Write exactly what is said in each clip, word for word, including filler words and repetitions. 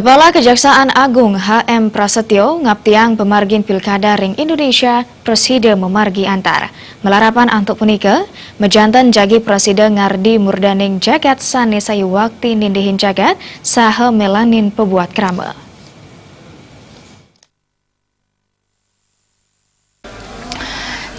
Kepala Kejaksaan Agung H M Prasetyo ngaptiang pemargin pilkada ring Indonesia, prasida mamargi antar. Malarapan antuk punika, majanten jagi prasida ngardi murdaning jagat sane sayuwakti nindihin jagat saha melanin pabuat krama.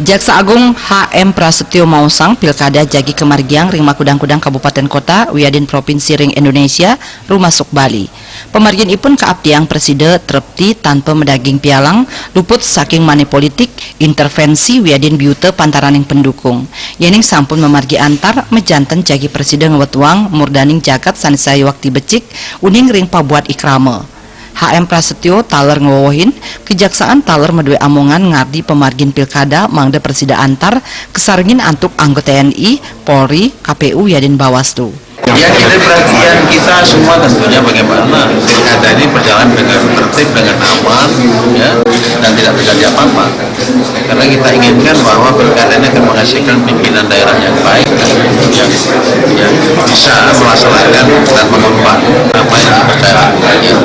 Jaksa Agung H M Prasetyo maosang pilkada jagi kamargiang ring makudang-kudang kabupaten kota wiadin propinsi ring Indonesia, rumasuk Bali. Pamargin ipun kaaptiang prasida trepti tanpa madaging pialang, luput saking money politik, intervensi wiadin biuta pantaraning pendukung. Yening sampun mamargi antar, majanten jagi prasida ngwetuang murdaning jagat sane sayuwakti becik uning ring pabuat ikrama. H M Prasetyo taler ngwewehin, kejaksaan taler madue amongan ngardi pamargin pilkada mangda prasida antar, kasarengin antuk anggota T N I, Polri, K P U, yadin Bawaslu. Ya, kita perhatian kita semua tentunya bagaimana pilkada ini berjalan dengan tertib, dengan aman, ya, dan tidak terjadi apa-apa. Karena kita inginkan bahwa pilkada ini akan menghasilkan pimpinan daerah yang baik, yang, yang bisa melaksanakan dan mengemban apa yang dipercayakan kepadanya.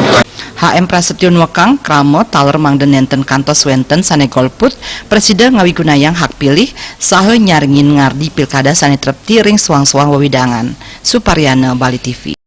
H M Prasetyo nuekang krama taler mangda nenten kantos wenten sane golput, prasida ngawigunayang hak pilih saha nyarengin ngardi pilkada sane trepti ring soang-soang wewidangan. Suparyana, Bali T V.